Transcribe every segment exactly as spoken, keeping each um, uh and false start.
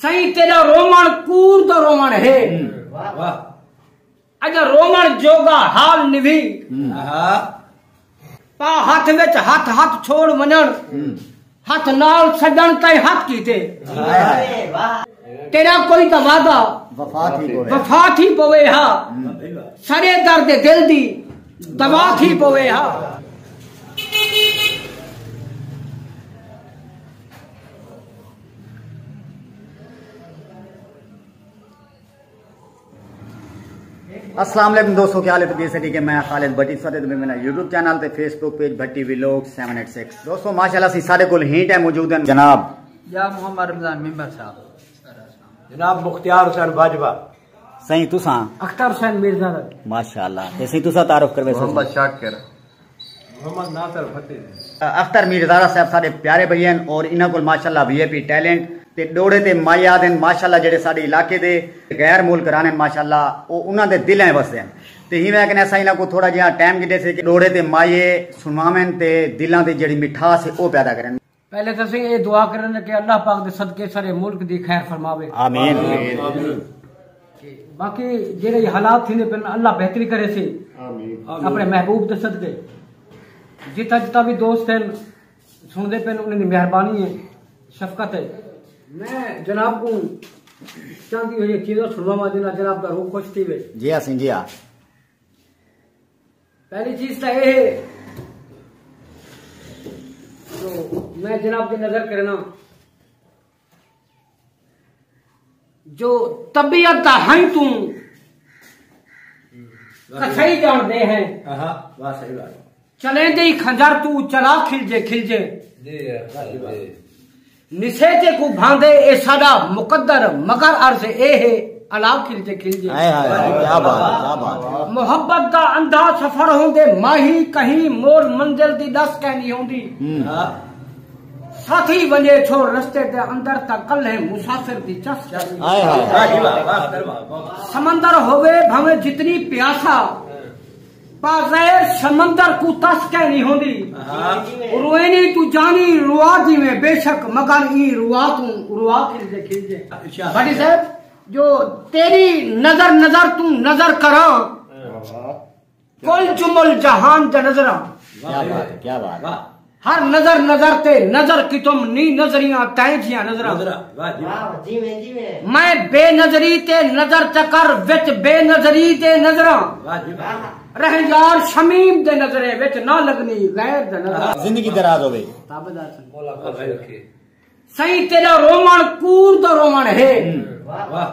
سئیں تیݙا رووݨ کوڑ دا رووݨ ہے۔ اڄ رووݨ جوڳا حال نوھی۔ پا ہتھ وچ ہتھ، ہتھ چھوڑ ونڄݨ، ہتھ نال سڄݨ تئیں ہتھ کیتے۔ تیݙا کوئی تاں وعدہ وفا تھی پوے۔ وفا تھی پوے ہا۔ سارے درد دل دی دوا تھی پوے ہا۔ السلام علیکم دوستو، کیا حال ہے؟ طبیعت سیٹ ہے؟ میں خالد بھٹی، سدے میں میرا یوٹیوب چینل تے Facebook page Bhatti vlog seven eight six. دوستو، ماشاءاللہ سی ساڈے کول ہی ٹائم موجود ہیں جناب یا محمد رمضان ممبر صاحب، جناب مختیار حسین باجوہ، سائیں تساں؟ اختر حسین مرزا۔ ماشاءاللہ۔ تے سائیں تساں تعارف کروے سو؟ محمد شاکر۔ محمد ناصر فتح۔ اختر میرزادہ صاحب ساڈے پیارے بھائی ہیں اور انہاں کول ماشاءاللہ وی آئی پی ٹیلنٹ تے ݙوہڑے تے مائی آدن ماشاءاللہ، جڑے ساڈے علاقے دے غیر ملک رہندن ماشاءاللہ، او انہاں دے دلاں وسدے ہیں۔ تے ہیویں کہ اساں انہاں کوں تھوڑا جیہاں ٹائم گھدے سے کہ ݙوہڑے تے مائی سنواون تے دلاں تے جڑی مٹھاس ہے او پیدا کرن۔ پہلے تاں اسیں اے دعا کرن کہ اللہ پاک دے صدقے سارے ملک دی خیر فرماوے۔ آمین۔ باقی جیڑھے حالات تھیندے پن، اللہ بہتری کرے سی۔ آمین۔ اپݨے محبوب دے صدقے۔ جتھاں جتھاں وی دوست ہن، سݨدے پن، انہاں دی مہربانی ہے، شفقت ہے۔ میں جناب کوں چاہندی ہوئی چیزاں سݨواواں، جنہاں جناب دا روح خوش تھیوے۔ جی ہا سئیں، جی ہا۔ پہلی چیز تاں اے ہے جو میں جناب دی نظر کرنا جو طبیعت دا ہئیں توں کسائی ڄاݨدے ہیں۔ آہا، واہ، صحیح ڳالھ ہے۔ چلیندے ای خنجر توں چلا کھلجے، کھلجے۔ جی، جی۔ نسے تیکوں بھاندے اے ساݙا مقدر، مگر عرض اے ہے الا کھلجے، کھلجے۔ ہائے ہائے ہائے، کیا بات ہے، کیا بات ہے۔ محبت دا اندھا سفر ہوندے ماہی، کہیں موڑ منزل دی ݙس کائنی ہوندی۔ ہوں۔ ساتھی ونڄے چھوڑ رستے دے اندر تاں کلھے مسافر دی چس چس۔ ہائے ہائے۔ واہ جی واہ، واہ، واہ، واہ۔ سمندر ہووے بھاویں جتنی پیاسا، بغیر سمندر کوں تس کائنی ہوندی۔ ہاں۔ روئینی توں جانی روا جیویں بے شک، مگر ایں روا توں روا کھلجے، کھلجے۔ اچھا۔ بھٹی صاحب، جو تیݙی نظر نظر توں نظر کراں، کل جمل جہان جا نظراں۔ کیا بات ہے، کیا بات ہے۔ ہر نظر نظر تے نظر کتم نی نظریاں تیں جیاں نظراں۔ نظراں، واہ جی۔ واہ، جیویں، جیویں۔ میں بے نظری تے نظر چکر وچ بے نظری تے نظراں۔ واہ جی واہ۔ رہ یار شمیم دے نظریں وچ نہ لڳنی غیر دے نظراں۔ زندگی دراز ہووے۔ تابعدار سن۔ مولا خوش رکھے۔ سئیں تیݙا رووݨ کوڑ دا رووݨ ہے۔ واہ۔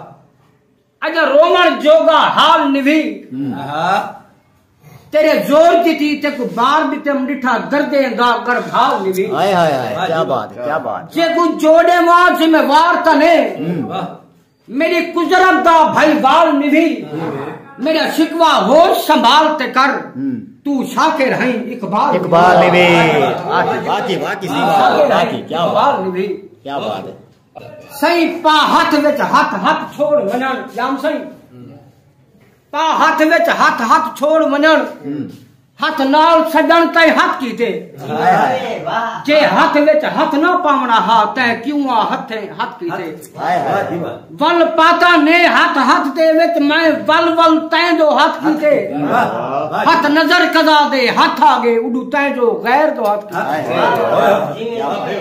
اڄ رووݨ جوڳا حال نوھی۔ ہوں۔ آہا۔ تیݙے زور کیتی تیکوں بار ݙتم، ݙٹھا دردیں دا گڑبھال نوھی۔ ہائے ہائے ہائے، کیا بات ہے، کیا بات ہے۔ جیکوں جو ݙیواں ذمہ وار تاں نے۔ ہوں۔ واہ۔ میݙی قدرت دا بھائی وال نوھی۔ میݙا شکوہ ہوش سنبھال تے کر۔ ہوں۔ توں شاکر ہئیں اقبال نوھی۔ اقبال نوھی۔ واقعی، واقعی، واقعی، صحیح بات ہے، شاکر ہئیں واقعی، کیا بات اقبال ہے۔ نوھی۔ کیا بات ہے۔ سئیں پا ہتھ وچ ہتھ، ہتھ چھوڑ ونڄݨ، ڄام سئیں۔ پا ہتھ وچ ہتھ، ہتھ چھوڑ ونڄݨ۔ ہتھ نال سڄݨ تئیں ہتھ کیتے۔ ہائے ہائے۔ جے ہتھ وچ ہتھ نہ پاوݨا ہا، تیں کیوں آ ہتھیں ہتھ کیتے۔ ہائے ہائے۔ ول پاتا نے ہتھ ہتھ دے وچ، میں ول ول تیں جو ہتھ کیتے۔ واہ، واہ۔ ہتھ نظر قضا دے ہتھ آ ڳئے، اݙوں تیں جو غیر جو ہتھ کیتے۔ ہائے ہائے۔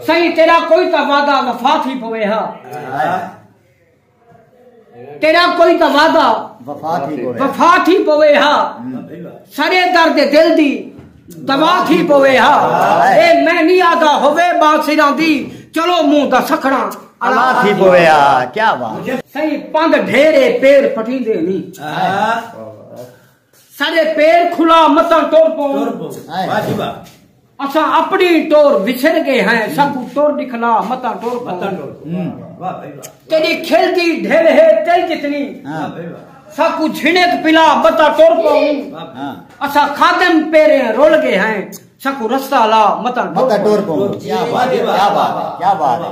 سئیں تیݙا کوئی تاں وعدہ وفا تھی پوے ہا۔ ہائے۔ تیݙا کوئی تاں وعدہ وفا تھی پوے۔ وفا تھی پوے ہا۔ ہوں۔ سارے درد دل دی دوا تھی پوے ہا۔ ہائے۔ اے میں نہیں آہدا ہووے بانسریاں دی، چلو منہ دا سکھڑا الا تھی پوے ہا۔ کیا بات۔ سئیں پندھ ڈھیرے پیر پٹیندے نہیں۔ ہاں۔ ساݙے پیر کھلا متاں ٹر پوں۔ ٹر پوں۔ ہائے۔ واہ جی واہ۔ اساں اپݨی ٹور وسر ڳئے ہیں، ساکوں ٹور ݙکھلا متاں ٹر پوں۔ متاں ٹر پوں۔ ہوں۔ واہ بھائی واہ۔ تیݙی کھل دی ڈھل ہے تل جتنی۔ ہاں۔ واہ بھائی واہ۔ ساکوں جھنک پلا متاں ٹر پوں۔ واہ۔ ہاں۔ اساں خادم پیریں رل ڳئے ہیں، ساکوں رستہ لا متاں ٹر پوں۔ متاں ٹر پوں۔ کیا بات ہے، کیا بات ہے، کیا بات ہے۔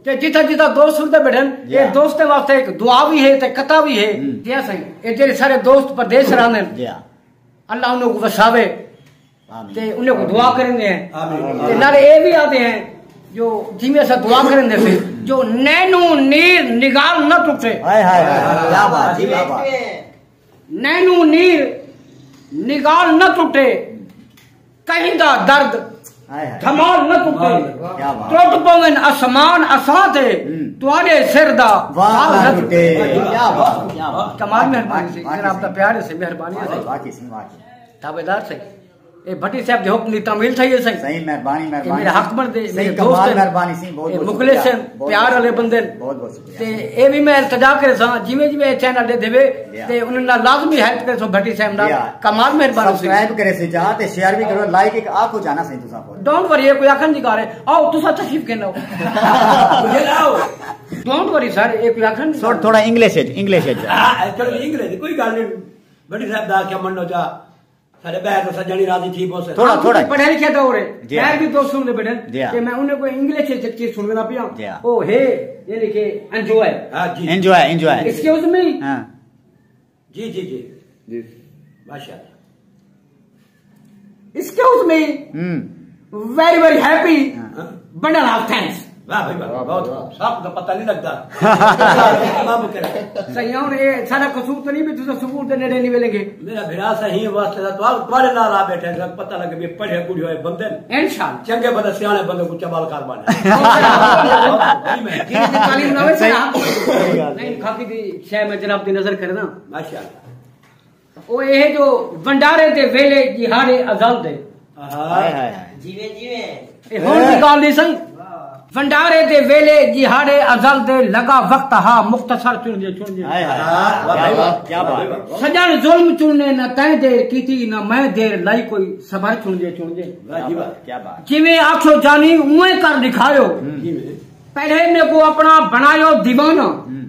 تے جتھاں جتھاں دوست سݨدے ٻیٹھن، جی اے ہاں۔ دوستیں واسطے ہک دعا وی ہے تے قطعہ وی ہے۔ ہوں۔ جی ہاں سئیں، اے جیڑھے سارے دوست پردیس رہندن، جی ہاں۔ اللہ انہاں کوں وساوے۔ آمین۔ تے انہاں کوں دعا کریندے ہیں۔ آمین۔ تے نال اے وی آہدے ہیں جو جیویں اساں دعا کریندے سے، جو نینو نیر نگال نہ ٹٹے۔ ہائے ہائے ہائے، کیا بات، کیا بات۔ نینو نیر نگال نہ ٹٹے، کہیں دا درد ہائے ہائے۔ دھمال نہ ٹٹے۔ کیا بات۔ ٹٹ پون اسمان اساں تے، ہوں۔ تہاݙے سر دا وال وال نہ نہ ٹٹے۔ ٹٹے۔ کیا بات، کیا بات۔ کمال مہربانی سے، واقعی جناب دا سائیں۔ پیار سے، مہربانی ہے۔ واقعی سائیں، واقعی۔ تابعدار سے۔ اے بھٹی صاحب دے حکم دی تعمیل تھئی ہے سائیں۔ سائیں، مہربانی، اے مہربانی۔ میرے حق بݨدے، سائیں، میرے دوست کمال ہیں۔ مہربانی سائیں، بہت اے بہت مخلص شکریہ۔ ہیں، بہت پیار بہت والے شکریہ۔ بندے ہیں۔ بہت بہت شکریہ۔ تے اے وی میں التجا کرے ساں، جیویں جیویں اے چینل دے دیوے، یا۔ تے انہاں نال لازمی ہیلپ کرے سو بھٹی صاحب نال۔ یا۔ کمال مہربانی سائیں۔ سبسکرائب کرے سے جا تے شیئر بھی کرو، لائک ایک آکھو جانا سائیں تساں کو۔ ڈونٹ وری، اے کوئی آکھن دی گالھ ہے۔ آؤ، تساں تشریف گھن آؤ۔ ڈونٹ وری سر، اے کوئی آکھن دی سر، گالھ ہے۔ تھوڑا انگلش وچ، انگلش وچ۔ ہاں، چلو انگلش، کوئی گالھ نہیں۔ بھٹی صاحب دا کیا منو جا۔ ساݙے ٻہر توں سڄݨ ہی راضی تھی پوسن۔ تھوڑا، ہاں، تھوڑا۔ کیونکہ پڑھے لکھے دور ہے۔ جی۔ ٻہر وی دوست سݨدے ٻیٹھن۔ جی ہاں۔ تے میں انہیں کوں انگلش وچ ہک چیز سݨویندا پیاں۔ جی ہاں۔ او ہے، یعنی کہ انجوائے۔ ہاں جی۔ Enjoy, enjoy. Excuse me. ہاں۔ جی، جی، جی۔ جی۔ ماشاءاللہ۔ Excuse me. ہوں۔ ویری، ویری ہیپی۔ ہاں۔ Bundle of thanks. واہ بھائی واہ، واہ بہت بھائی واہ۔ سب دا پتہ نہیں لڳدا۔ تمام کرے۔ سائیں، ہݨ اے ساݙا قصور تاں نہیں بھی تساں سکول دے نیڑے نہیں ویلیں گے۔ میرا بھرا صحیح واسطے دا تو تہاݙے نال آ ٻیٹھے، ساݙا پتہ لڳے بھی پڑھے پڑھے ہوئے بندے نے۔ انشاءاللہ۔ چنگے بندے سیاݨے بندے کوں چمال کر بݨے۔ جی، جی، تعلیم نہ ہوئے، صحیح۔ نہیں، کافی دی شے میں جناب دی نظر کرنا۔ ماشاءاللہ۔ او اے جو ونڈارے دے ویلے جہاڑے ازل دے۔ ہائے ہائے ہائے۔ جیویں جیویں۔ اے ہݨ دی ڳالھ نہیں سائیں۔ ونڈارے دے ویلے جہاڑے ازل دے لڳا وقت ہا مختصر چݨدے چݨدے۔ ہائے ہائے۔ واہ، واہ، کیا بات۔ سڄݨ ظلم چݨنے نہ تیں دیر کیتی نہ میں دیر لائی کوئی صبر چݨدے چݨدے۔ واہ جی واہ۔ کیا بات۔ جیویں آکھو جانی اونویں کر ݙکھایو۔ جیویں۔ پہلے میکوں اپݨا بݨایو دیوانہ۔ ہوں۔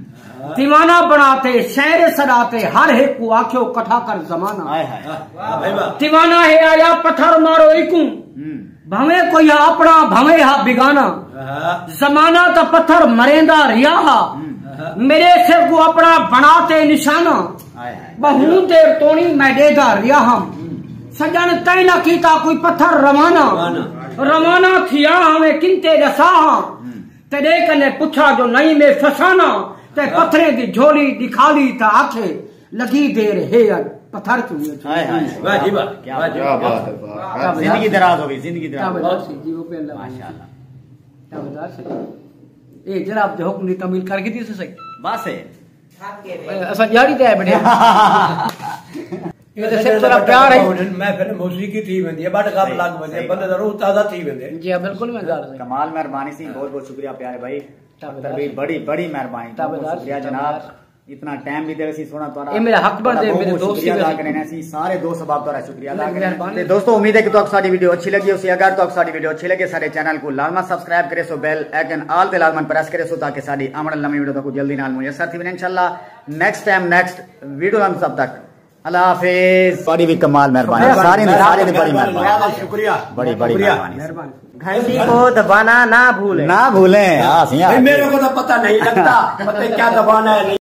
دیوانہ بݨا تے شہر سݙا تے ہر ہک کوں آکھیو کٹھا کر زمانہ۔ ہائے ہائے۔ واہ بھائی واہ۔ دیوانہ ہے آیا پتھر مارو ایکوں۔ ہوں۔ بھویں کوئی ہا اپݨا بھویں ہا بیگانہ۔ ہاں۔ زمانہ تاں پتھر مریندا رہیا ہا۔ ہوں۔ میݙے سر کوں اپݨا بݨا تے نشانہ۔ ہائے ہائے۔ ٻہوں دیر توݨی میں ݙیہدا رہیا ہم۔ ہوں۔ سڄݨ تیں نہ کیتا کوئی پتھر روانہ۔ روانہ۔ روانہ تھیا ہاویں کن تے ݙسا ہاں۔ ہوں۔ تیݙے کنے پچھا جو نئیں میں فسانہ، تے ہاں۔ پتھریں دی جھولی ݙکھالی تاں آکھے، لڳی دیر ہے اڄ پتھر چوئیں چوئیں۔ ہائے ہائے۔ واہ جی واہ، کیا واہ جی واہ۔ کیا بات ہے، واہ۔ زندگی دراز ہووی، زندگی دراز ہووی۔ بہت سی جی، وہ پہ اللہ ماشاءاللہ۔ کیا بتا سکے۔ اے جناب دے حکم دی تعمیل کر کے دی سائیں۔ بس ہے۔ اے، اساں ڄاڑی تے آئے ٻیٹھے۔ اے تے صرف تیݙا پیار ہے۔ محفل موسیقی تھی ویندی ہے، بݙ غم صحیح، لڳ ویندے، صحیح۔ بندے دا روح تازہ تھی ویندے۔ جی ہاں، بالکل میں ڳالھ صحیح۔ کمال مہربانی سی، بہت بہت شکریہ پیارے بھائی۔ تابعدار اختر بھائی، سی۔ بڑی، بڑی مہربانی، بہت تابعدار شکریہ سی، جناب۔ تابعدار۔ اتنا ٹائم بھی دے سی سونا تہاݙا، اتنا حق بݨدے، بہت میرے بہت دوست شکریہ ادا کریں سی۔ سارے دوست احباب تہاݙا شکریہ ادا کریں۔ مہربانی۔ تے دوستو، امید ہے کہ تہاکوں ساݙی ویڈیو اچھی لڳی ہوسی۔ اگر تہاکوں ساݙی ویڈیو اچھی لڳے، ساݙے چینل کوں لازماً سبسکرائب کریسو، بیل آئیکن آل تے لازماً پریس کریسو تاکہ ساݙی آوݨ والی نویں ویڈیو تہاکوں جلدی نال میسر تھی ونڄے۔ انشاءاللہ نیکسٹ ٹائم، نیکسٹ ویڈیو نال، تب تک اللہ حافظ۔ بڑی بھی کمال مہربانی، سارے دی، سارے دی بڑی مہربانی۔ شکریہ۔ بڑی، بڑی شکریہ۔ مہربانی۔ مہربانی۔ گھنٹی کو دبانا نہ بھولیں۔ نہ بھولیں، ہاں، سیاں۔ بھائی، میرے کو تو پتہ نہیں لگتا، پتہ کیا دبانا ہے، نہیں۔